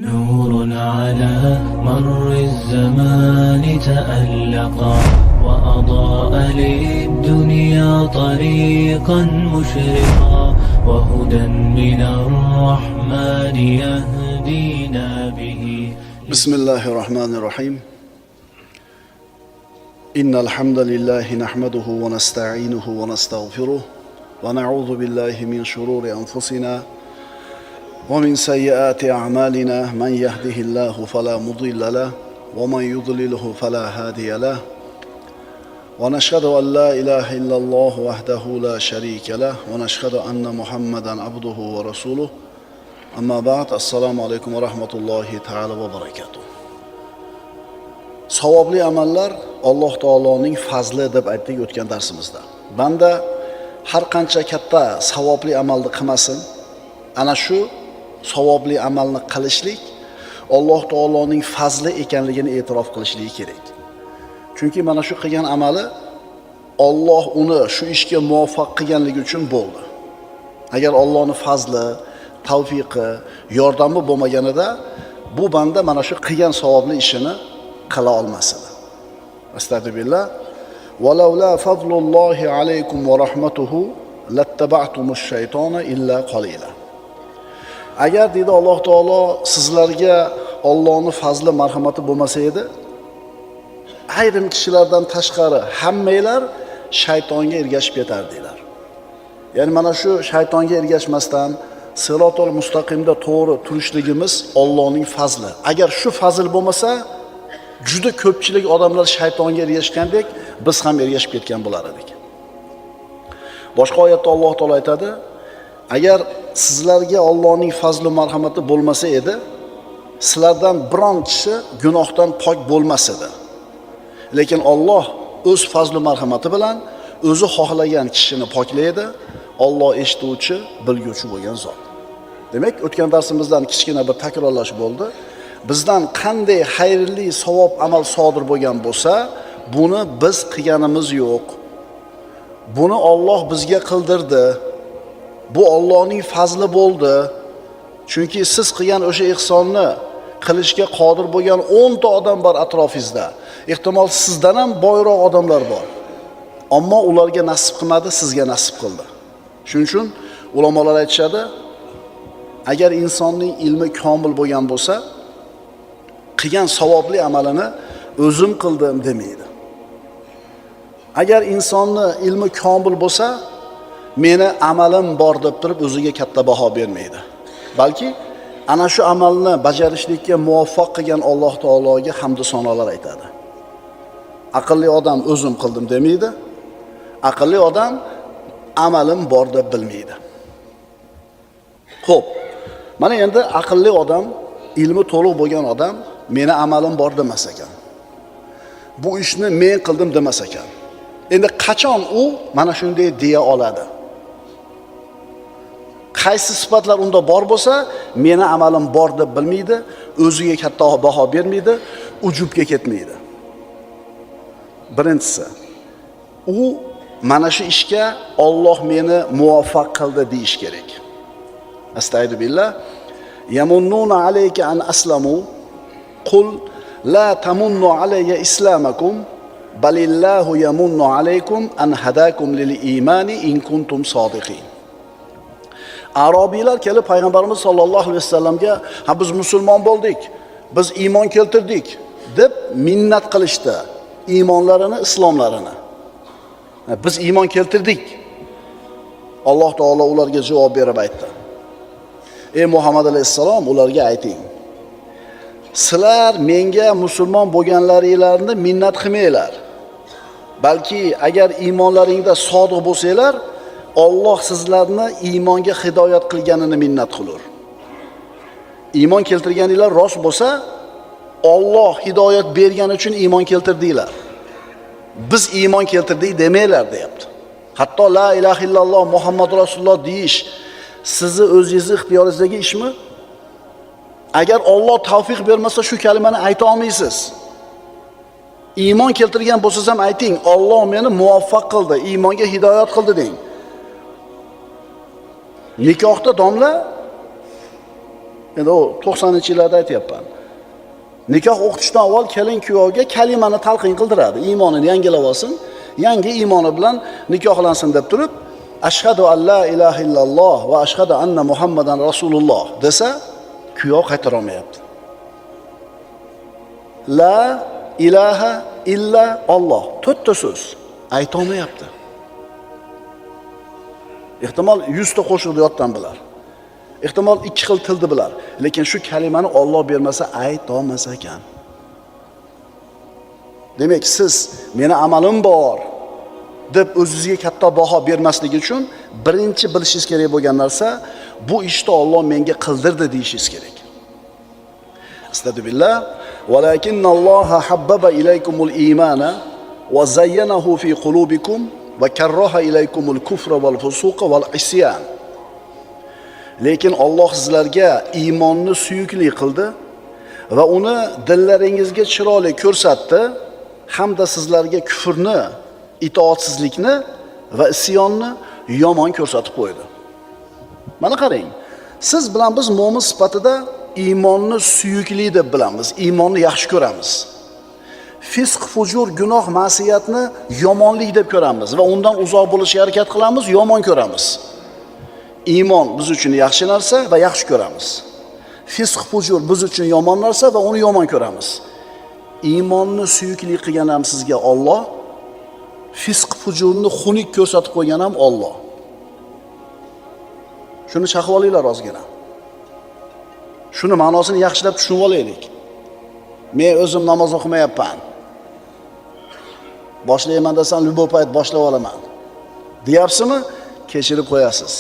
نور على مر الزمان تألقا وأضاء للدنيا طريقا مشرقا وهدى من الرحمن يهدينا به. بسم الله الرحمن الرحيم. إن الحمد لله نحمده ونستعينه ونستغفره ونعوذ بالله من شرور أنفسنا ومن سيئات أعمالنا. من يهده الله فلا مضل له ومن يضلله فلا هادي له. ونشهد أن لا إله إلا الله وحده لا شريك له ونشهد أن محمدا عبده ورسوله. أما بعد، السلام عليكم ورحمة الله تعالى وبركاته. Savobli amallar Alloh taoloning fazli deb aytdik o'tgan darsimizda. Banda har qancha katta savobli amalni qilmasin, ana shu savobli amalni qilishlik Alloh taoloning fazli ekanligini e'tirof qilishligi kerak. Chunki mana shu qilgan amali Alloh uni shu ishga muvaffaq qilganligi uchun bo'ldi. Agar Allohning fazli, tavfiqi, yordami bo'lmaganida bu banda mana shu qilgan savobli ishini qila olmas edi. Astagfirullah. Walau fadlullohi alaykum va rahmatuhu lattaba'tumush shaytona illa qalila. Agar, deydi Alloh taolo, sizlarga Allohning fazli, marhamati bo'lmasa edi, ayrim kishilardan tashqari hammanglar shaytonga ergashib ketardinglar. Ya'ni mana shu shaytonga ergashmasdan sirotol mustaqimda to'g'ri turishligimiz Allohning fazli. Agar shu fazl bo'lmasa, juda ko'pchilik odamlar shaytonga ergashgandek, biz ham ergashib ketgan bo'lar edik. Boshqa oyatda Alloh taolo aytadi: agar sizlarga Allohning fazli marhamati bo'lmasa edi, sizlardan biron kishi gunohdan pok bo'lmas edi. Lekin Alloh o'z fazli marhamati bilan o'zi xohlagan kishini poklaydi. Alloh eshituvchi, bilguvchi bo'lgan zot. Demak, o'tgan darsimizdan kichkina bir takrorlash bo'ldi. Bizdan qanday xayrli savob amal sodir bo'lgan bo'lsa, buni biz qilganimiz yo'q. Buni Alloh bizga qildirdi. Bu Allohning fazli bo'ldi. Chunki siz qilgan o'sha ihsonni qilishga qodir bo'lgan 10 ta odam bor atrofingizda. Ehtimol sizdan ham boyroq odamlar bor. Ammo ularga nasib qilmadi, sizga nasib qildi. Shuning uchun ulamolar aytishadi, agar insonning ilmi komil bo'lgan bo'lsa, qilgan savobli amalini o'zim qildim demaydi. Agar insonni ilmi komil bo'lsa, meni amalim bor deb turib o'ziga katta baho bermaydi. Balki ana shu amalni bajarishlikka muvaffaq qilgan Alloh taologa hamd sanolar aytadi. Aqlli odam o'zim qildim demaydi. Aqlli odam amalim bor deb bilmaydi. Xo'p, mana endi aqlli odam, ilmi to'liq bo'lgan odam meni amalim bor demas ekan. Bu ishni men qildim demas ekan. Endi qachon u mana shunday deya oladi? Qaysi sifatlar unda bor bo'lsa, meni amalim bor deb bilmaydi, o'ziga katta baho bermaydi, ujubga ketmaydi. Birinchisi, u mana shu ishga Alloh meni muvaffaq qildi deyish kerak. Astagfirullah. Yamunnuna alayka an aslamu qul la tamunnu alayya islamakum balillahu yamunnu alaykum an hadakum lil imani in kuntum sodiqin. Arabiylar kelib payg'ambarimiz sollallohu alayhi vasallamga, ha biz musulmon bo'ldik, biz iymon keltirdik deb minnat qilishdi iymonlarini, islomlarini. Biz iymon keltirdik. Alloh taolo ularga javob berib aytdi: Ey Muhammad alayhissalom, ularga ayting. Sizlar menga musulmon bo'lganlaringlarni minnat qilmanglar. Balki agar iymonlaringda sodiq bo'lsanglar, Alloh sizlarni iymonga hidoyat qilganini minnat qilur. Iymon keltirganinglar rost bo'lsa, Alloh hidoyat bergani uchun iymon keltirdinglar. Biz iymon keltirdik demanglar deyapti. Hatto la ilaha illalloh Muhammad rasululloh deyish sizni o'zingizni ixtiyoringizdagi ishmi? Agar Alloh tavfiq bermasa shu kalimani ayta olmaysiz. Iymon keltirgan bo'lsangiz ham ayting, Alloh meni muvaffaq qildi, iymonga hidoyat qildi deng. Nikohda domla Endi u 90-yillarda aytyapman. Nikoh o'qitishdan avval kelin kuyovga kalimani talqin qildiradi. Iymonini yangilab olsin, yangi iymoni bilan nikohlansin deb turib, ashhadu an la ilaha illalloh va ashhadu anna Muhammadan rasululloh desa, kuyov qaytara olmayapti. La ilaha illa Alloh. To'rtta so'z ayta olmayapti. Ehtimol 100 ta qo'shiqni yoddan bilar. Ehtimol 2 xil tilni bilar, lekin shu kalimani Alloh bermasa ayta olmas ekan. Demak, siz meni amalim bor deb o'zingizga katta baho bermaslik uchun birinchi bilishingiz kerak bo'lgan narsa, bu ishni Alloh menga qildirdi deyishingiz kerak. Astagfirullah. Walakinnalloha habbaba ilaykumul iymana va zayyanahu fi qulubikum va karraha ilaykumul kufra wal fusuqa wal isyan. Lekin Alloh sizlarga iymonni suyukli qildi va uni dillaringizga chiroyli ko'rsatdi hamda sizlarga kufrni, itoatsizlikni va isyonni yomon ko'rsatib qo'ydi. Mana qarang, siz bilan biz mo'min sifatida iymonni suyukli deb bilamiz, iymonni yaxshi ko'ramiz. Fisq, fujur, gunoh, ma'siyatni yomonlik deb ko'ramiz va undan uzoq bo'lishga harakat qilamiz, yomon ko'ramiz. Iymon biz uchun yaxshi narsa va yaxshi ko'ramiz. Fisq, fujur biz uchun yomon narsa va uni yomon ko'ramiz. Iymonni suyukli qilgan ham sizga Alloh, fisq, fujurni xunuk ko'rsatib qo'ygan ham Alloh. Shuni chaqib olinglar ozgina. Shuni ma'nosini yaxshilab tushunib olaylik. Men o'zim namoz o'qimayapman. Boshlayman desam, любой payt boshlab olaman. Deyapsizmi? Kechirib qo'yasiz.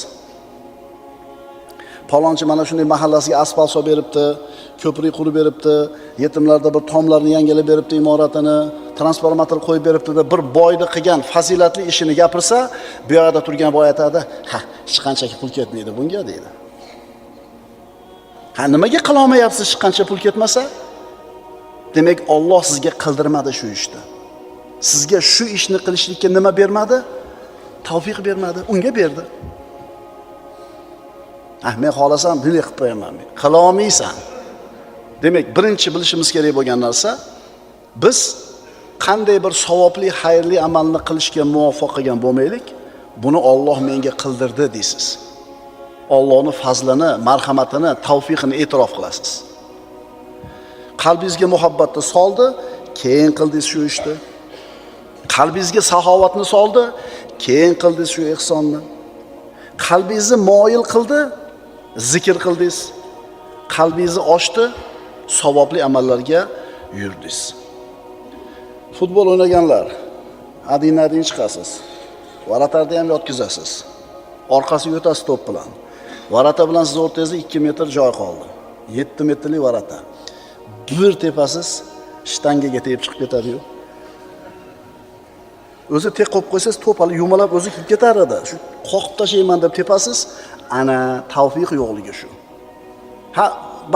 Palonchi mana shunday mahallasiga asfalt solib beribdi, ko'prik qurib beribdi, yetimlarda bir tomlarni yangilab beribdi, imoratini, transformator qo'yib beribdi deb bir boyni qilgan fazilatli ishini gapirsa, bu yoqda turgan boy aytadi, ha, hech qancha pul ketmaydi bunga deydi. Ha, nimaga qila olmayapsiz hech qancha pul ketmasa? Demak, Alloh sizga qildirmadi shu ishni. Sizga shu ishni qilishlikka nima bermadi? Tavfiq bermadi, unga berdi. Ah, men xohlasam bunday qilib qo'yaman. Qila olmaysan. Demak, birinchi bilishimiz kerak bo'lgan narsa, biz qanday bir savobli, xayrli amalni qilishga muvaffaq qilgan bo'lmaylik, buni Alloh menga qildirdi deysiz. Allohning fazlini, marhamatini, tavfiqini e'tirof qilasiz. Qalbingizga muhabbatni soldi, keyin qildingiz shu ishni. Qalbingizga saxovatni soldi, keyin qildingiz shu ihsonni. Qalbingizni moyil qildi, zikr qildingiz. Qalbingizni ochdi, savobli amallarga yurdingiz. Futbol o'ynaganlar adin-adin chiqasiz. Varatarda ham yotkizasiz. Orqasiga o'tasiz to'p bilan. Varata bilan siz o'rtangizda 2 metr joy qoldi. 7 metrlik varata. Bir tepasiz, shtangaga tegib chiqib ketadi-yu. O'zi tek qo'yib qo'ysangiz, to'p hali yumalab o'zi kirib ketar edi. Shu qoqib tashlayman deb tepasiz, ana tavfiq yo'qligi shu. Ha,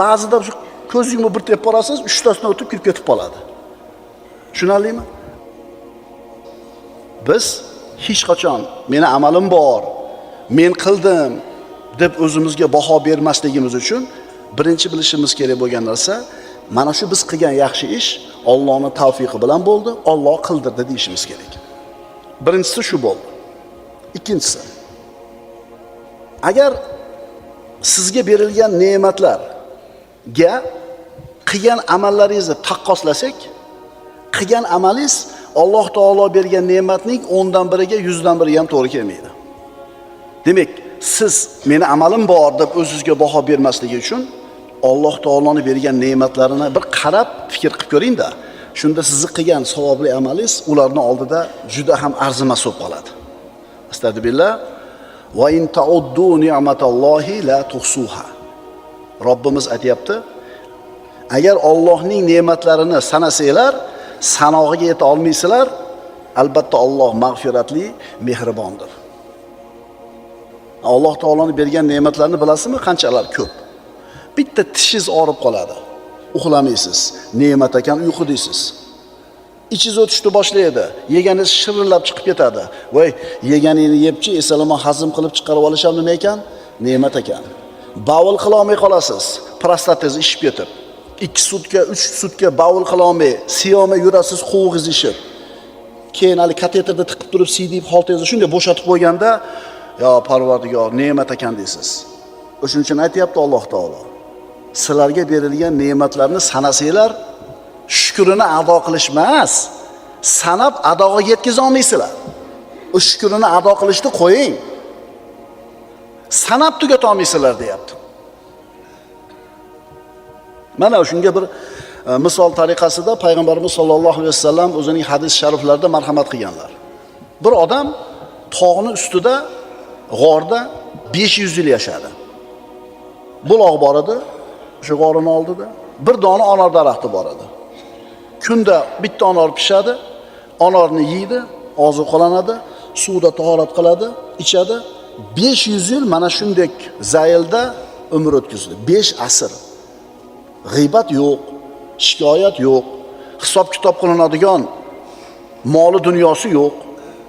ba'zida shu ko'z yumib bir tepib borasiz, uchtasidan o'tib kirib ketib qoladi. Tushunarlimi? Biz hech qachon meni amalim bor, men qildim deb o'zimizga baho bermasligimiz uchun birinchi bilishimiz kerak bo'lgan narsa, mana shu biz qilgan yaxshi ish Allohning tavfiqi bilan bo'ldi, Alloh qildirdi deyishimiz kerak. Birinchisi shu bo'ldi. Ikkinchisi, agar sizga berilgan ne'matlarga qilgan amallaringizni taqqoslasak, qilgan amalingiz Alloh taolo bergan ne'matning 10dan biriga, 100dan biriga ham to'g'ri kelmaydi. Demak, siz meni amalim bor deb o'zingizga baho bermasligi uchun Alloh taoloning bergan ne'matlarini bir qarab fikr qilib ko'ring-da. Shunda sizni qilgan savobli amalingiz ularning oldida juda ham arzimas bo'lib qoladi. Astagfirullah. Va in ta'uddu ni'matallohi la tuhsuha. Robbimiz aytayapti, agar Allohning ne'matlarini sanasanglar, sanog'iga yeta olmaysizlar, albatta Alloh mag'firatli, mehribondir. Alloh taoloning bergan ne'matlarini bilasizmi, qanchalar ko'p? Bitta tishingiz og'rib qoladi, uxlamaysiz, ne'mat ekan uyqu deysiz. Ichingiz o'tishni boshlaydi, yeganingiz shirillab chiqib ketadi. Voy, yeganingni yebchi, esalomon hazm qilib chiqarib olish ham nima ekan? Ne'mat ekan. Bavul qila olmay qolasiz, prostatangiz ishib ketib. 2 sutka, 3 sutka bavul qila olmay, siyomay yurasiz, quvug'ingiz ishib. Keyin hali kateterda tiqib turib, siydiyib xoltangizni shunday bo'shatib qo'yganda, yo Parvardigor, ne'mat ekan deysiz. O'shuning uchun aytayapti Alloh taolo. Sizlarga berilgan ne'matlarni sanasanglar, shukrini ado qilish emas, sanab adoga yetkaza olmaysizlar. O shukrini ado qilishni qo'ying. Sanab tugata olmaysizlar deyapti. Mana shunga bir misol tariqasida Payg'ambarimiz sollallohu alayhi vasallam o'zining hadis shariflarida marhamat qilganlar. Bir odam tog'ning ustida, g'orda 500 yil yashadi. Buloq bor edi, o'sha g'orini oldida bir dona anor daraxti bor edi. Kunda bitta anor pishadi, anorni yeydi, oziqlanadi, suvda tahorat qiladi, ichadi. 500 yil mana shunday zaylda umr o'tkazdi. 5 asr. G'iybat yo'q, shikoyat yo'q, hisob-kitob qilinadigan moli dunyosi yo'q.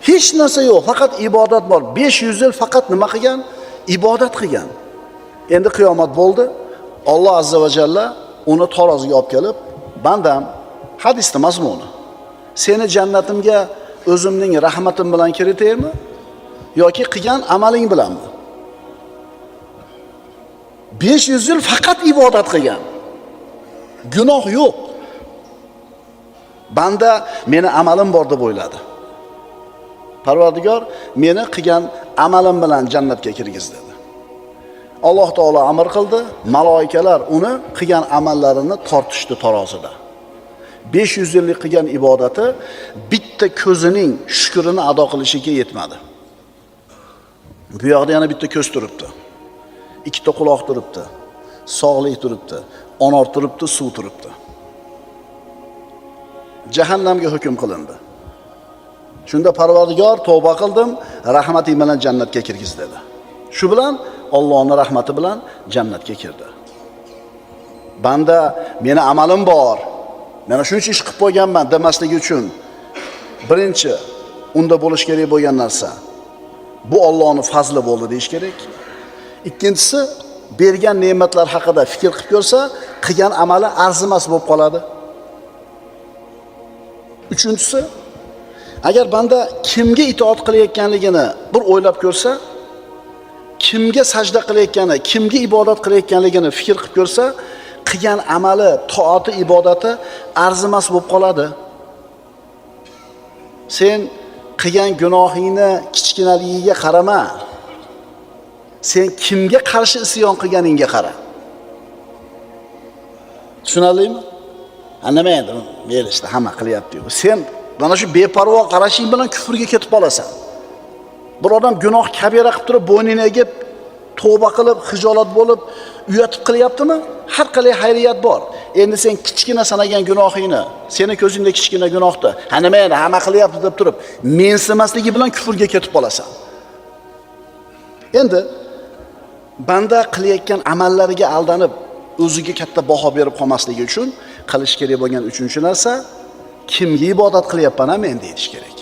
Hech narsa yo'q, faqat ibodat bor. 500 yil faqat nima qilgan? Ibodat qilgan. Endi qiyomat bo'ldi. Alloh azza va jalla uni taroziga olib kelib, bandam, hadisning mazmuni. Seni jannatimga o'zimning rahmatim bilan kiritaymi yoki qilgan amaling bilanmi? 500 yil faqat ibodat qilgan. Gunoh yo'q. Banda meni amalim bor deb o'yladi. Parvardigor meni qilgan amalim bilan jannatga kirgiz dedi. Alloh taolo amr qildi, maloikalar uni qilgan amallarini tortishdi tarozida. 500 yillik qilgan ibodati bitta ko'zining shukrini ado qilishiga yetmadi. Bu yoqda yana bitta ko'z turibdi. Ikkita quloq turibdi. Sog'lik turibdi, anor turibdi, suv turibdi. Jahannamga hukm qilindi. Shunda Parvardigor tavba qildim, rahmating bilan jannatga kirgiz dedi. Shu bilan Allohning rahmati bilan jannatga kirdi. Banda meni amalim bor, mana shuncha ish qilib qo'yganman demasligi uchun birinchi unda bo'lish kerak bo'lgan narsa bu Allohning fazli bo'ldi deyish kerak. Ikkinchisi, bergan ne'matlar haqida fikr qilib ko'rsa, qilgan amali arzimas bo'lib qoladi. Uchinchisi, agar banda kimga itoat qilayotganligini bir o'ylab ko'rsa, kimga sajda qilayotgani, kimga ibodat qilayotganligini fikr qilib ko'rsa, qilgan amali, toati, ibodati arzimas bo'lib qoladi. Sen qilgan gunohingni kichkinaligiga qarama. Sen kimga qarshi isyon qilganingga qara. Tushunarlimi? Ha, nima endi? Mayli, işte hamma qilyapti-yu. Sen mana shu beparvo qarashing bilan kufrga ketib qolasan. Bir odam gunoh kabira qilib turib, bo'ynini egib, tavba qilib, xijolat bo'lib, uyatib qilyaptimi? Har qalay xayriyat bor. Endi sen kichkina sanagan gunohingni, seni ko'zingda kichkina gunohni, ha nima endi hamma qilyapti deb turib, mensimasligi bilan kufrga ketib qolasan. Endi banda qilayotgan amallariga aldanib, o'ziga katta baho berib qolmasligi uchun qilish kerak bo'lgan uchinchi narsa, kimga ibodat qilyapman men deyish kerak.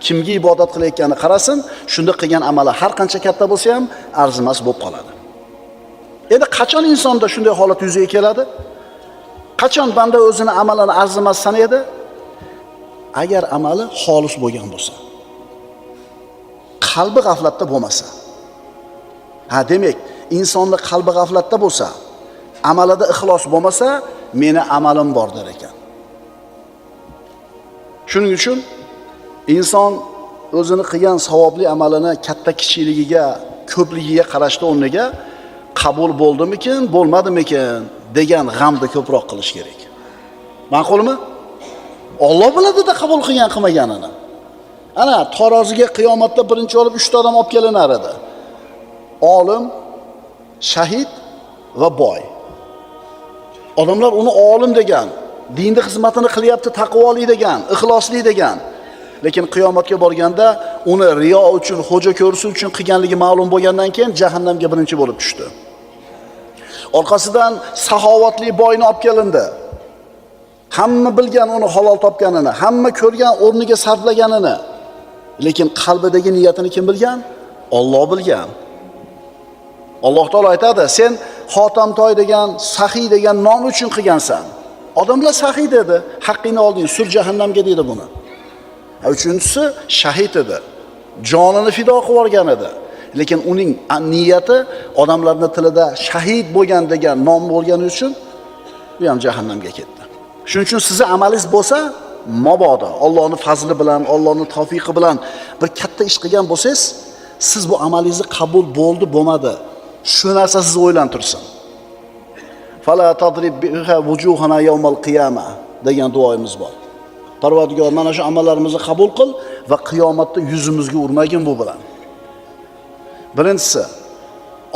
Kimga ibodat qilayotganini qarasin, shunda qilgan amali har qancha katta bo'lsa ham arzimas bo'lib qoladi. Endi qachon insonda shunday holat yuzaga keladi? Qachon banda o'zini amalini arzimas sanaydi? Agar amali xolis bo'lgan bo'lsa, qalbi g'aflatda bo'lmasa. Ha, demak, insonning qalbi g'aflatda bo'lsa, amalida ixlos bo'lmasa, meni amalim bor der ekan. Shuning uchun inson o'zini qilgan savobli amalini katta kichikligiga, ko'pligiga qarashda o'rniga qabul bo'ldimikin, bo'lmadimikin degan g'amni ko'proq qilish kerak. Ma'qulmi? Alloh biladida qabul qilgan qilmaganini. Ana taroziga qiyomatda birinchi olib 3 ta odam olib kelinar edi. Olim, shahid va boy. Odamlar uni olim degan, dinni xizmatini qilyapti, taqvoli degan, ixlosli degan. Lekin qiyomatga borganda uni riyo uchun, xo'ja ko'risi uchun qilganligi ma'lum bo'lgandan keyin jahannamga birinchi bo'lib tushdi. Orqasidan saxovatli boyni olib kelindi. Hamma bilgan uni halol topganini, hamma ko'rgan o'rniga sarflaganini. Lekin qalbidagi niyatini kim bilgan? Alloh bilgan. Alloh taolo aytadi, sen Xotamtoy degan, saxiy degan nom uchun qilgansan. Odamlar saxiy dedi, haqqingni olding, sur jahannamga deydi buni. Uchinchisi shahid edi. Jonini fido qilib yuborgan edi. Lekin uning niyati odamlarning tilida shahid bo'lgan degan nom bo'lgani uchun u ham jahannamga ketdi. Shuning uchun sizni amalingiz bo'lsa, mabodo Allohning fazli bilan, Allohning tavfiqi bilan bir katta ish qilgan bo'lsangiz, siz bu amalingizni qabul bo'ldi, bo'lmadi, shu narsa sizni o'ylantirsin. Fala tadrib biha vujuhana yawmal qiyama degan duoimiz bor. Parvardigor, mana shu amallarimizni qabul qil va qiyomatda yuzimizga urmagin bu bilan. Birinchisi,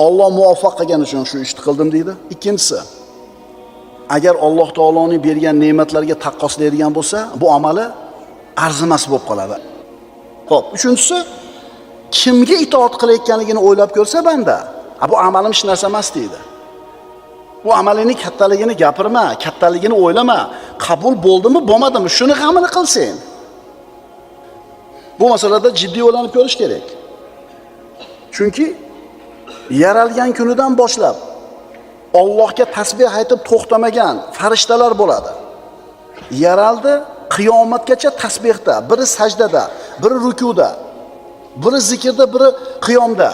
Alloh muvaffaq qilgani uchun shu ishni qildim deydi. Ikkinchisi, agar Alloh taoloning bergan ne'matlarga taqqoslaydigan bo'lsa, bu amali arzimas bo'lib qoladi. Xo'p, uchinchisi, kimga itoat qilayotganligini o'ylab ko'rsa banda, bu amalim hech narsa emas deydi. Bu amalingning kattaligini gapirma, kattaligini o'ylama. Qabul bo'ldimi, bo'lmadimi, shuni g'amini qilsin. Bu masalada jiddiy o'ylanib ko'rish kerak. Chunki yaralgan kunidan boshlab Allohga tasbih aytib to'xtamagan farishtalar bo'ladi. Yaraldi, qiyomatgacha tasbihda, biri sajdada, biri rukuda, biri zikrda, biri qiyomda.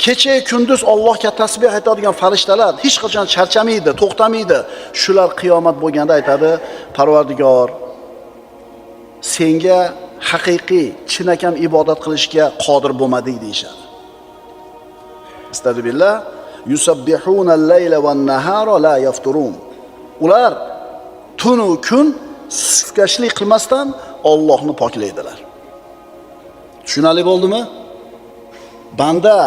Kecha kunduz Allohga tasbih aytadigan farishtalar hech qachon charchamaydi, to'xtamaydi. Shular qiyomat bo'lganda aytadi: Parvardigor, senga haqiqiy chinakam ibodat qilishga qodir bo'lmadik deyishadi. Astagfirullah, yusabbihuna al-layla wan-nahara la yafturun. Ular tun u kun sustkashlik qilmasdan Allohni poklaydilar. Tushunarli bo'ldimi? Banda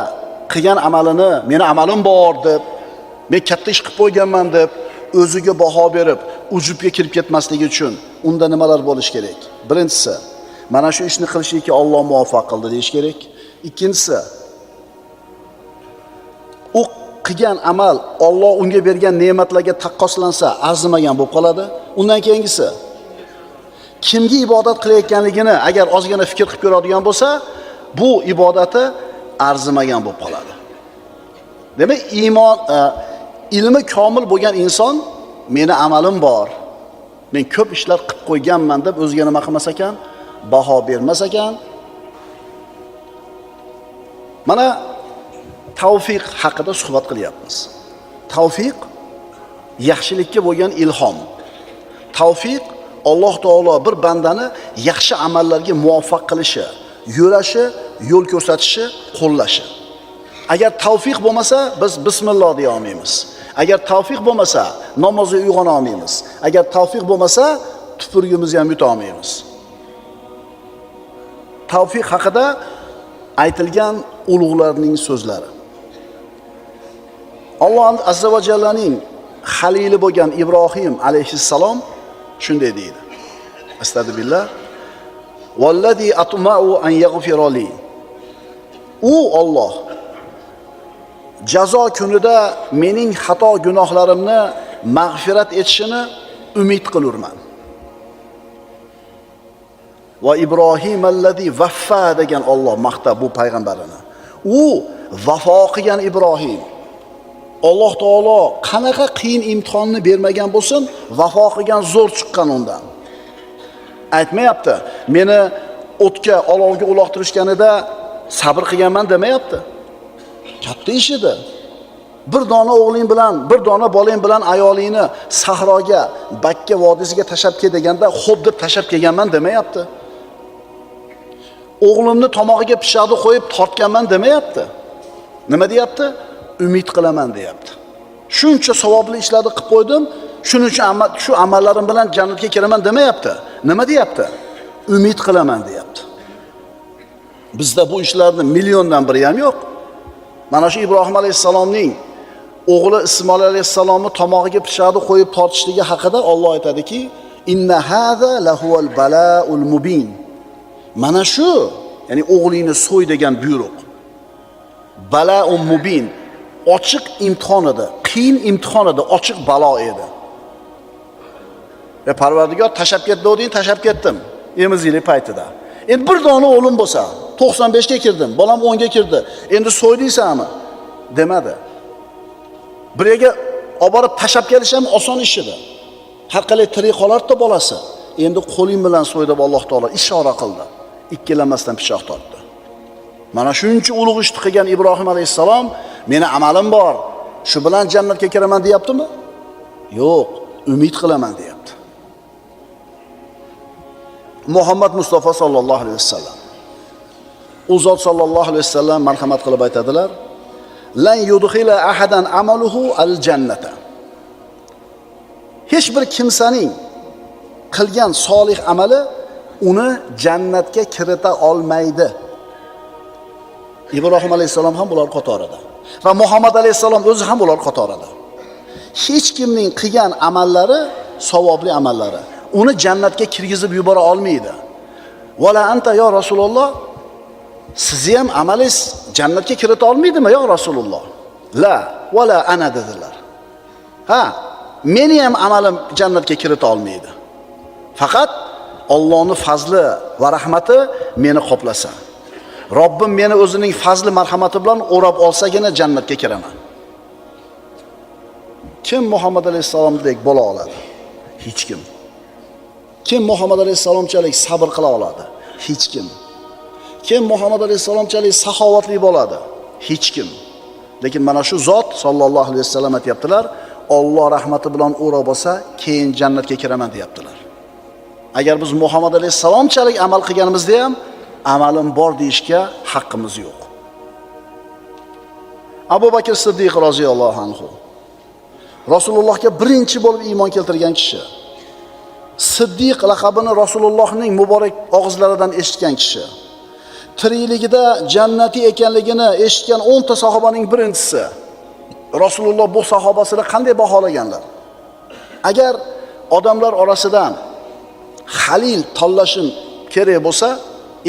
qilgan amalini, meni amalim bor deb, men katta ish qilib qo'yganman deb o'ziga baho berib, ujubga kirib ketmasligi uchun unda nimalar bo'lish kerak? Birinchisi, mana shu ishni qilishlikka Alloh muvaffaq qildi deyish kerak. Ikkinchisi, u qilgan amal Alloh unga bergan ne'matlarga taqqoslansa, arzimagan bo'lib qoladi. Undan keyingisi, kimga ibodat qilayotganligini agar ozgina fikr qilib ko'radigan bo'lsa, bu ibodati arzimagan bo'lib qoladi. Demak, iymon, ilmi komil bo'lgan inson meni amalim bor, men ko'p ishlar qilib qo'yganman deb o'ziga nima qilmas ekan? Baho bermas ekan. Mana tavfiq haqida suhbat qilyapmiz. Tavfiq yaxshilikka bo'lgan ilhom. Tavfiq Alloh taolo bir bandani yaxshi amallarga muvaffaq qilishi, yo'lashi, yo'l ko'rsatishi, qo'llashi. Agar tavfiq bo'lmasa, biz bismillah deya olmaymiz. Agar tavfiq bo'lmasa, namozga uyg'ona olmaymiz. Agar tavfiq bo'lmasa, tupurgimizni ham yuta olmaymiz. Tavfiq haqida aytilgan ulug'larning so'zlari. Alloh azza va jallaning xalili bo'lgan Ibrohim alayhissalom shunday deydi. Astagfirullah. Vallazi atma'u an yaghfira li. U Alloh jazo kunida mening xato gunohlarimni mag'firat etishini umid qilurman. Va Ibrohim allazi vaffa degan Alloh maqtab bu payg'ambarini. U vafo qilgan Ibrohim. Alloh taolo qanaqa qiyin imtihonni bermagan bo'lsin, vafo qilgan, zo'r chiqqan undan. Aytmayapti, meni o'tga, olovga uloqtirishganida sabr qilganman demayapti. Katta ish edi. Bir dona o'g'ling bilan, bir dona bolang bilan ayolingni sahroga, Bakka vodiysiga tashlab kel deganda, xo'p deb tashlab kelganman demayapti. O'g'limni tomog'iga pichoqni qo'yib tortganman demayapti. Nima deyapti? Umid qilaman deyapti. Shuncha savobli ishlarni qilib qo'ydim, shuning uchun shu amallarim bilan jannatga kiraman demayapti. Nima deyapti? Umid qilaman deyapti. Bizda bu ishlarni milliondan biri ham yo'q. Mana shu Ibrohim alayhissalomning o'g'li Ismoil alayhissalomni tomog'iga pichoqni qo'yib tortishligi haqida Alloh aytadiki, inna haza lahuval balaul mubin. Mana shu, ya'ni o'g'lingni so'y degan buyruq. Balaul mubin, ochiq imtihon edi, qiyin imtihon edi, ochiq balo edi. Ya Parvardigor tashlab ketdi deding, tashlab ketdim. Emizlik paytida. Endi bir dona o'g'lim bo'lsa, 95 ga kirdim, bolam 10 ga kirdi. Endi so'ydingsanmi? Demadi. Bir yerga olib borib tashlab kelish ham oson ish edi. Har qalay tirik qolardi bolasi. Endi qo'ling bilan so'y deb Alloh taolo ishora qildi. Ikkilanmasdan pichoq tortdi. Mana shuncha ulug' ishni qilgan Ibrohim alayhissalom, meni amalim bor, shu bilan jannatga kiraman deyaptimi? Yo'q, umid qilaman deyapti. Muhammad Mustafa sallallohu alayhi vasallam. U zot sallallohu alayhi vasallam marhamat qilib aytadilar: "Lan yudkhila ahadan amaluhu al-jannata." Hech bir kimsaning qilgan solih amali uni jannatga kirita olmaydi. Ibrohim alayhissalom ham bular qatorida va Muhammad alayhissalom o'zi ham bular qatorida. Hech kimning qilgan amallari, savobli amallari uni jannatga kirgizib yubora olmaydi. Vala anta ya Rasululloh, sizni ham amalingiz jannatga kirita olmaydimi ya Rasululloh? La vala ana dedilar. Ha, meni ham amalim jannatga kirita olmaydi. Faqat Allohning fazli va rahmati meni qoplasa, Robbim meni o'zining fazli marhamati bilan o'rab olsagina jannatga kiraman. Kim Muhammad alayhissalomdek bo'la oladi? Hech kim. Kim Muhammad alayhissalomchalik sabr qila oladi? Hech kim. Kim Muhammad alayhissalomchalik saxovatli bo'ladi? Hech kim. Lekin mana shu zot sallallohu alayhi vasallam aytibdilar, Alloh rahmati bilan o'rab olsa, keyin jannatga kiraman deyaptilar. Agar biz Muhammad alayhissalomchalik amal qilganimizda ham amalim bor deyishga haqqimiz yo'q. Abu Bakr Siddiq roziyallohu anhu Rasulullohga birinchi bo'lib iymon keltirgan kishi. Siddiq laqabini Rasulullohning muborak og'izlaridan eshitgan kishi. Tirikligida jannatiy ekanligini eshitgan 10 ta sahobaning birinchisi. Rasululloh bu sahobasini qanday baholaganlar? Agar odamlar orasidan Halil tanlashim kerak bo'lsa,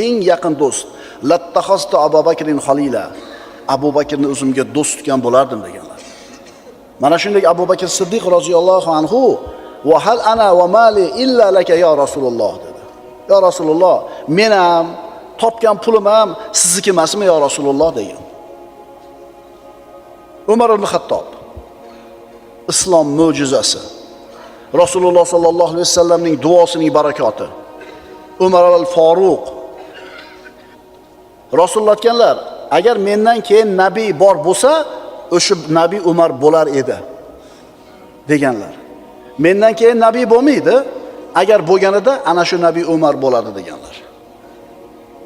eng yaqin do'st lattaxastu Abu Bakrin Halila. Abu Bakrni o'zimga do'st tutgan bo'lardim deganlar. Mana shunday Abu Bakr Siddiq roziyallohu anhu va hal ana va mali illa laka ya Rasululloh dedi. Ya Rasululloh, men ham topgan pulim ham sizniki emasmi ya Rasululloh degan. Umar ibn Xattob islom mo'jizasi. Rasululloh sallallohu alayhi vasallamning duosining barakoti. Umar al-Faruq Rasululloh aytganlar, agar mendan keyin nabiy bor bo'lsa, o'sha nabiy Umar bo'lar edi deganlar. Mendan keyin nabiy bo'lmaydi, agar bo'lganida ana shu nabiy Umar bo'ladi deganlar.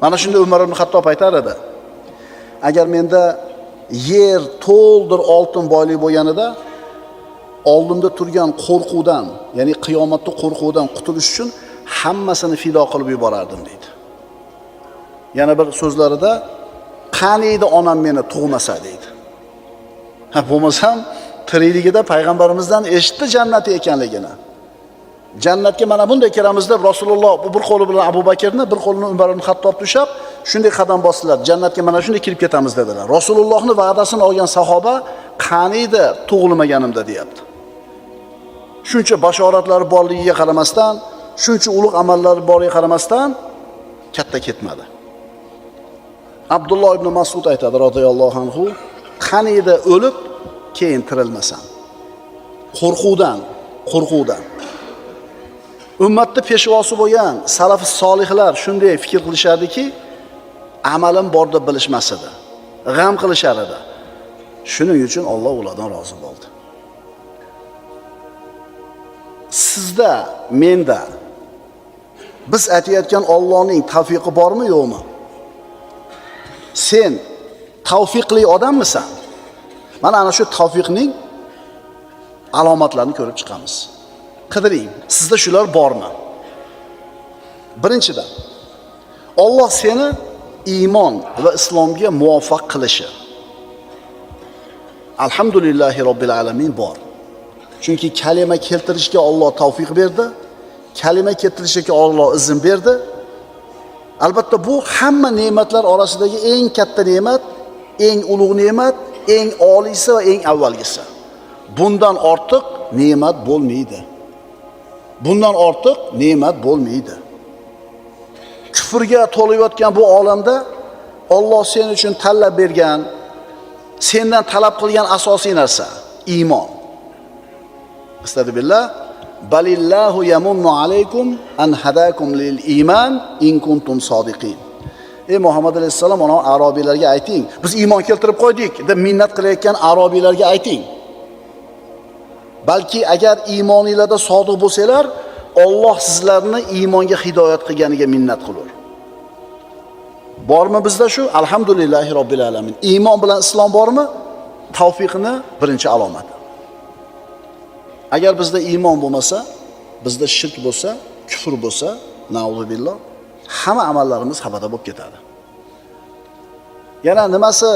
Mana shunda Umar ibn Xattob aytar edi, agar menda yer to'ldir oltin boylik bo'lganida oldimda turgan qo'rquvdan, ya'ni qiyomatda qo'rquvdan qutulish uchun hammasini fido qilib yuborardim deydi. Yana bir so'zlarida qani edi onam meni tug'masa deydi. Ha, bo'lmasam tirikligida payg'ambarimizdan eshitdi jannati ekanligini. Jannatga mana bunday kiramiz deb Rasululloh bir qo'li bilan Abu Bakrni, bir qo'lini Umar ibn Xattobni ushlab, shunday qadam bosdilar. Jannatga mana shunday kirib ketamiz dedilar. Rasulullohning va'dasini olgan sahoba qani edi tug'ilmaganimda deyapti. Shuncha bashoratlari borligiga qaramasdan, shuncha ulug' amallari borligiga qaramasdan katta ketmadi. Abdulloh ibn Mas'ud aytadi radhiyallohu anhu, qani edi o'lib keyin tirilmasam. Qo'rquvdan, qo'rquvdan. Ummatning peshvosi bo'lgan salaf solihlar shunday fikr qilishardiki, amalim bor deb bilishmas edi. G'am qilishar edi. Shuning uchun Alloh ulardan rozi bo'ldi. Sizda, menda biz aytayotgan Allohning tavfiqi bormi, yo'qmi? Sen tavfiqli odammisan? Mana ana shu tavfiqning alomatlarini ko'rib chiqamiz. Qidiring, sizda shular bormi? Birinchidan, Alloh seni iymon va islomga muvaffaq qilishi. Alhamdulillahi robbil alamin bor. Chunki kalima keltirishga Alloh tavfiq berdi, kalima keltirishga Alloh izn berdi. Albatta bu hamma ne'matlar orasidagi eng katta ne'mat, eng ulug' ne'mat, eng oliysi va eng avvalgisi. Bundan ortiq ne'mat bo'lmaydi. Bundan ortiq ne'mat bo'lmaydi. Kufrga to'layotgan bu olamda Alloh sen uchun tanlab bergan, Sendan talab qilgan asosiy narsa iymon. Astagfirullah. Balillahu yamunnu alaykum an hadakum lil iymon in kuntum sodiqin. Ey Muhammad alayhissalom, ana arabiylarga ayting, biz iymon keltirib qo'ydik deb minnat qilayotgan arabiylarga ayting. Balki agar iymoningizda sodiq bo'lsanglar, Alloh sizlarni iymonga hidoyat qilganiga minnat qilur. Bormi bizda shu? Alhamdulillahi robbil alamin. Iymon bilan islom bormi? Tavfiqni birinchi alomati. Agar bizda iymon bo'lmasa, bizda shirk bo'lsa, kufr bo'lsa, na'uzubillah, hamma amallarimiz havada bo'lib ketadi. Yana nimasi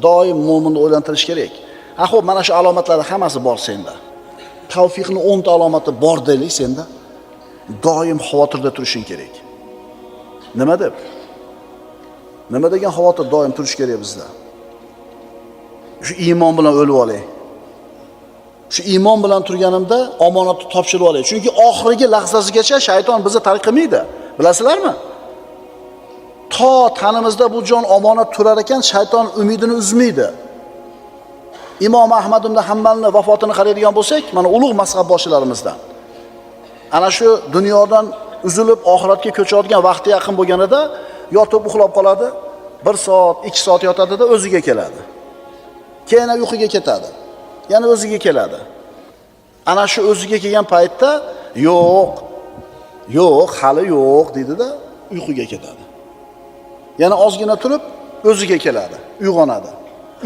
doim mo'minni o'ylantirish kerak? Ha, xo'p, mana shu alomatlar hammasi bor senda. Tavfiqni 10 ta alomati bor deylik senda. Doim xavotirda turishing kerak. Nima deb? Nima degan xavotir doim turish kerak bizda? Shu iymon bilan o'lib olay. Shu iymon bilan turganimda omonatni topshirib olay. Chunki oxirgi lahzasigacha shayton bizni tark qilmaydi. Bilasizlarmi? To tanimizda bu jon omonat turar ekan, shayton umidini uzmaydi. Imom Ahmad ibn Hanbalni vafotini qaraydigan bo'lsak, mana ulug' mazhab boshilarimizdan. Ana shu dunyodan uzilib oxiratga ko'chayotgan vaqti yaqin bo'lganida yotib uxlab qoladi. 1 soat, 2 soat yotadi-da o'ziga keladi. Keyin uyquga ketadi. Yana o'ziga keladi. Ana shu o'ziga kelgan paytda yo'q, yo'q, hali yo'q deydi-da uyquga ketadi. Yana ozgina turib o'ziga keladi, uyg'onadi.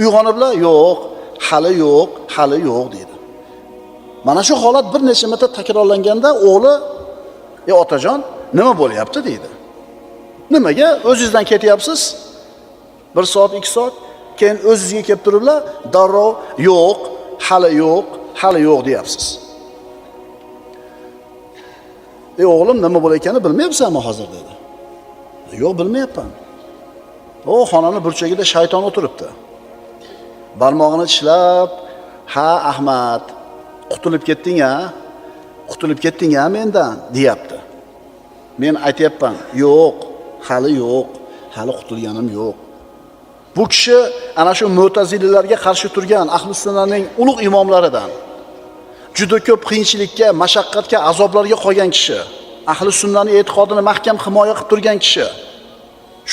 Uyg'onibla yo'q, hali yo'q, hali yo'q deydi. Mana shu holat bir necha marta takrorlanganda o'g'li, "Ey otajon, nima bo'lyapti?" deydi. Nimaga o'zingizdan ketyapsiz? 1 soat, 2 soat, keyin o'zingizga kelib turiblar, darrov yo'q, hali yo'q, hali yo'q deyapsiz. Ey o'g'lim, nima bo'layotganini bilmayapsanmi hozir dedi. Yo'q, bilmayapman. O xonani burchagida shayton o'tiribdi. Barmog'ini tishlab, "Ha Ahmad, qutulib ketding-a? Qutulib ketding-a mendan?" deyapti. Men aytayapman, "Yo'q, hali yo'q, hali qutulganim yo'q." Bu kishi ana shu mu'tazililarga qarshi turgan ahli sunnaning ulug' imomlaridan. Juda ko'p qiyinchilikka, mashaqqatga, azoblarga qolgan kishi. Ahli sunnaning e'tiqodini mahkam himoya qilib turgan kishi.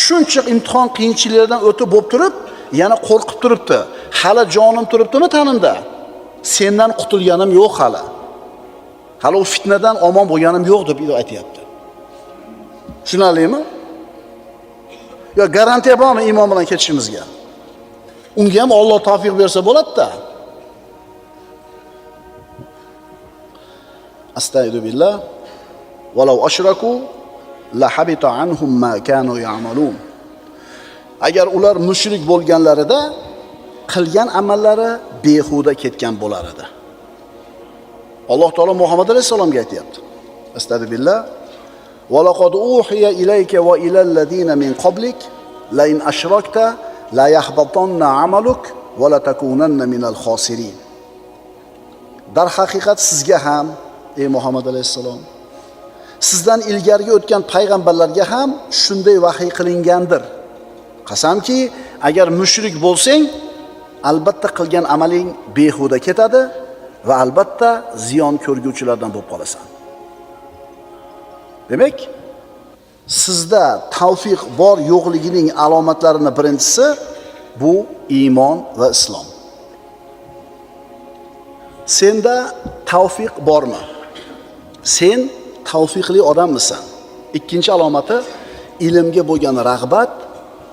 Shuncha imtihon qiyinchiliklardan o'tib bo'lib turib, yana qo'rqib turibdi. Hali jonim turibdimi tanimda? Sendan qutulganim yo'q hali. Hali u fitnadan omon bo'lganim yo'q deb aytayapti. Tushunarlimi? Yo garantiya bormi iymon bilan ketishimizga? Unga ham Alloh tavfiq bersa bo'ladi-da. Astagfiru billah. Walau ashraku la habita anhum ma kanu ya'malun. Agar ular mushrik bo'lganlarida qilgan amallari behuda ketgan bo'lar edi. Alloh taolo Muhammad alayhisalomga aytayapti. Astagfirullah. Va laqad uhiya ilayka va ilal ladina min qablik la in ashrakta la yahbatanna amaluk va la takunanna minal khosirin. Darhaqiqat sizga ham ey Muhammad alayhisalom, sizdan ilgarigi o'tgan payg'ambarlarga ham shunday vahiy qilingandir. Qasamki, agar mushrik bo'lsang, albatta qilgan amaling behuda ketadi va albatta ziyon ko'rguvchilardan bo'lib qolasan. Demak, sizda tavfiq bor yo'qligining alomatlarini birinchisi bu iymon va islom. Senda tavfiq bormi? Sen tavfiqli odammisan? Ikkinchi alomati ilmga bo'lgan rag'bat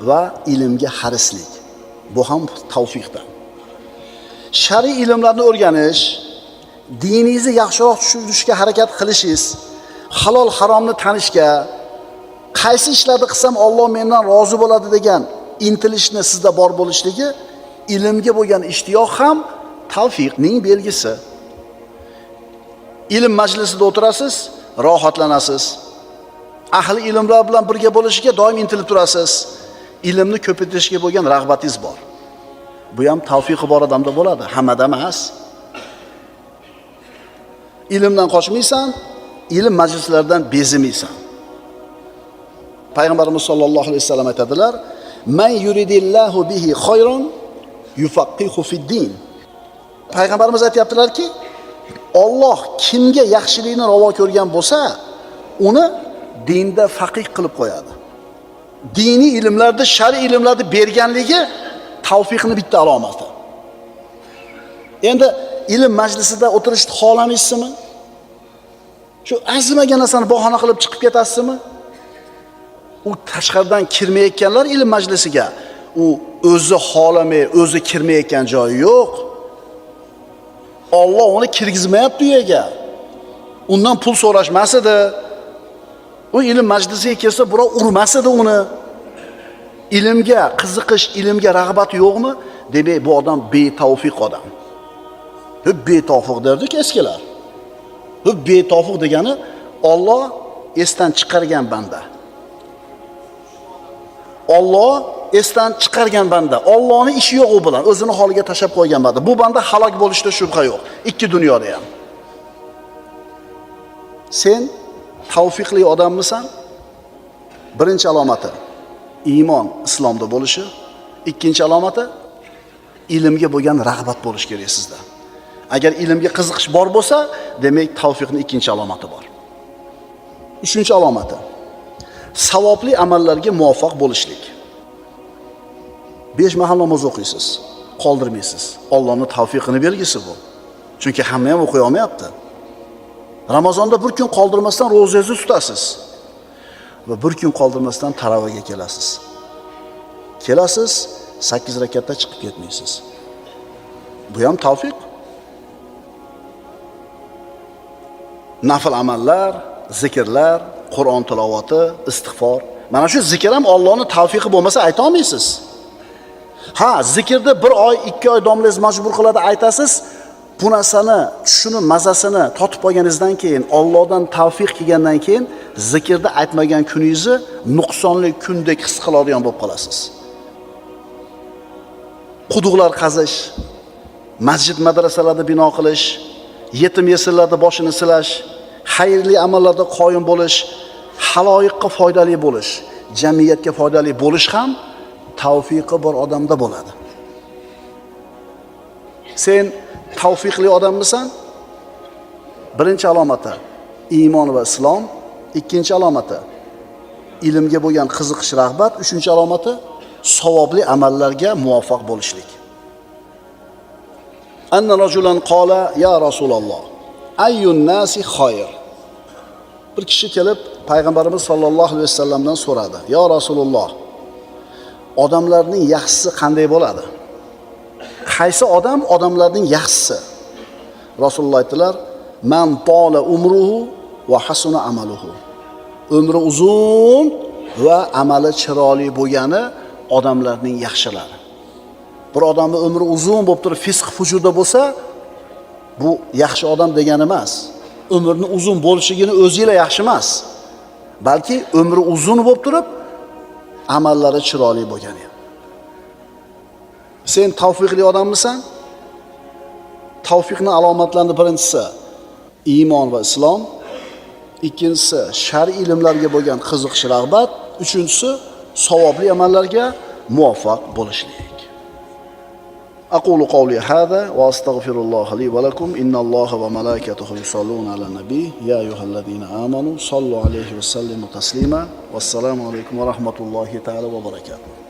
va ilmga harislik. Bu ham tavfiqdan. Shariy ilmlarni o'rganish, diningizni yaxshiroq tushunishga harakat qilishingiz, halol haromni tanishga, qaysi ishlarni qilsam Alloh mendan rozi bo'ladi degan intilishni sizda bor bo'lishligi, ilmga bo'lgan ishtiyoq ham tavfiqning belgisi. Ilm majlisida o'tirasiz, rohatlanasiz. Ahli ilmlar bilan birga bo'lishga doim intilib turasiz. Ilmni ko'paytirishga bo'lgan rag'batingiz bor. Bu ham tavfiqi bor odamda bo'ladi, hammada emas. Ilmdan qochmaysan, ilm majlislaridan bezimaysan. Payg'ambarimiz sollallohu alayhi vasallam aytadilar: "Man yuridillahu bihi khayran yufaqqihu fid-din. Payg'ambarimiz aytayaptilarki, Alloh kimga yaxshilikni ravo ko'rgan bo'lsa, uni dinda faqih qilib qo'yadi. Diniy ilmlarda, shar'iy ilmlarda berganligi tavfiqni bitta alomati. Endi ilm majlisida o'tirishni xohlamaysizmi? Shu arzimagan narsani bahona qilib chiqib ketasizmi? U tashqaridan kirmayotganlar ilm majlisiga, u o'zi xohlamay, o'zi kirmayotgan joyi yo'q. Alloh uni kirgizmayapti u yerga. Undan pul so'rashmas edi. U ilm majlisiga kelsa birov urmas edi uni. Ilmga qiziqish, ilmga rag'bat yo'qmi? Demak, bu odam betavfiq odam. Bu betavfiq derdik eskilar. Bu betavfiq degani Alloh esdan chiqargan banda. Alloh esdan chiqargan banda. Allohning ishi yo'q u bilan, o'zini holiga tashab qo'ygan banda. Bu banda halok bo'lishda shubha yo'q. Ikki dunyoda ham. Sen tavfiqli odammisan? Birinchi alomati iymon islomda bo'lishi, ikkinchi alomati ilmga bo'lgan rag'bat bo'lishi kerak sizda. Agar ilmga qiziqish bor bo'lsa, demak tavfiqning ikkinchi alomati bor. Uchinchi alomati savobli amallarga muvaffaq bo'lishlik. 5 mahal namoz o'qiysiz, qoldirmaysiz. Allohning tavfiqini belgisi bu. Chunki hamma ham o'qiy olmayapti. Ramazonda bir kun qoldirmasdan ro'zangizni tutasiz va bir kun qoldirmasdan taroviga kelasiz. Kelasiz, 8 rakatda chiqib ketmaysiz. Bu ham tavfiq. Nafl amallar, zikrlar, Qur'on tilovati, istig'for. Mana shu zikr ham Allohning tavfiqi bo'lmasa ayta olmaysiz. Ha, zikrda 1 oy, 2 oy domlangiz majbur qiladi aytasiz. Bu narsani tushunib, mazasini totib olganingizdan keyin, Allohdan tavfiq kelgandan keyin zikrda aytmagan kuningizni nuqsonli kundek his qiladigan bo'lib qolasiz. Quduqlar qazish, masjid madrasalarda bino qilish, yetim yesirlarda boshini silash, xayrli amallarda qoyim bo'lish, haloyiqqa foydali bo'lish, jamiyatga foydali bo'lish ham tavfiqi bor odamda bo'ladi. Sen tavfiqli odammisan? Birinchi alomati iymon va islom, ikkinchi alomati ilmga bo'lgan qiziqish, rag'bat, uchinchi alomati savobli amallarga muvaffaq bo'lishlik. Anna rajulan qala ya Rasululloh ayyun nasi khayr. Bir kishi kelib payg'ambarimiz sollallohu alayhi vasallamdan so'radi: "Ya Rasululloh, odamlarning yaxshisi qanday bo'ladi? Qaysi odam odamlarning yaxshisi?" Rasululloh aytdilar: "Man tola umruhu va hasuna amaluhu." Umri uzun va amali chiroyli bo'lgani odamlarning yaxshilari. Bir odamning umri uzun bo'lib turib fisq fujurda bo'lsa, bu yaxshi odam degani emas. Umrni uzun bo'lishligini o'zingizlar yaxshi emas. Balki umri uzun bo'lib turib amallari chiroyli bo'lgani. Sen tavfiqli odammisan? Tavfiqning alomatlarining birinchisi iymon va islom, ikkinchisi shar'iy ilmlarga bo'lgan qiziqish, rag'bat, uchinchisi savobli amallarga muvaffaq bo'lishlik. أقول قولي هذا وأستغفر الله لي ولكم إن الله وملائكته يصلون على النبي يا أيها الذين آمنوا صلوا عليه وسلموا تسليما والسلام عليكم ورحمة الله تعالى وبركاته.